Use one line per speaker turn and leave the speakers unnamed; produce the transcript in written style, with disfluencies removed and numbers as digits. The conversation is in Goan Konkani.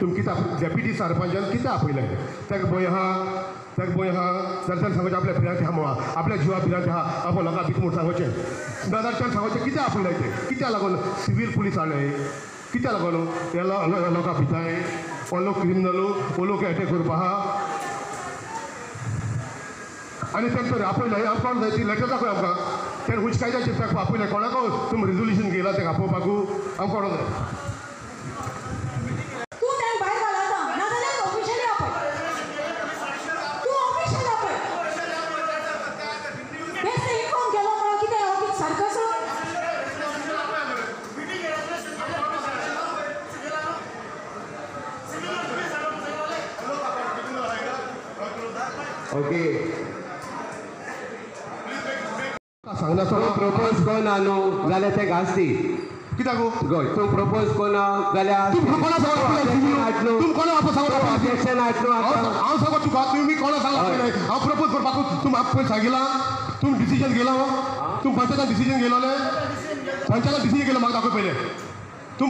तुमी कितें डेप्युटी सरपंचान कितें आपयलें ताका भंय आहा ताका भंय आहा जाल्यार ताणें सांगचें आपल्या भिरांत आहा म्हणून आपल्या जिवा भिरांत आहा आपलो लोकां भितर म्हूण सांगचें ना जाल्यार ताणें सांगचें कितें आपयलें तें कित्याक लागून सिवील पुलीस हाडले कित्याक लागून ह्या लोकां भिताय हो लोक क्रिमिनल हो लोक एटॅक करपा आहा आनी ताणें तर आपयलें आमकां कोण जाय ती लेटर दाखय आमकां ताणें खंयच्या कायद्याचेर ताका आपयलें कोणाक तुमी रेजोल्युशन घेयला ताका आपोवपाकू आमकां कोण जाय
तूं तांकां भायर घाल आतां नाजाल्यार ऑफिशियली आपय तूं ऑफिशियल आपय बेश्टें इन्फॉर्म केलो म्हणून कितें ऑफीस सारको आसा
ओके
सांगना
तूं प्रपोज कोना न्हू जाल्यार ते घास दी
कित्याक
गो तूं प्रपोज कोना जाल्यार
तूं कोणा सांगून तूं कोणा वापस सांगून
ऑब्जेक्शन हाड न्हू
हांव सांगो तुका तुमी कोणा सांगला हांव प्रपोज करपाक तूं म्हाका पयलीं सांगिलां तूं डिसिजन घेयला तूं पंचायतान डिसिजन घेयलोलें पंचायतान डिसिजन घेयलो म्हाका दाखय पयलें तूं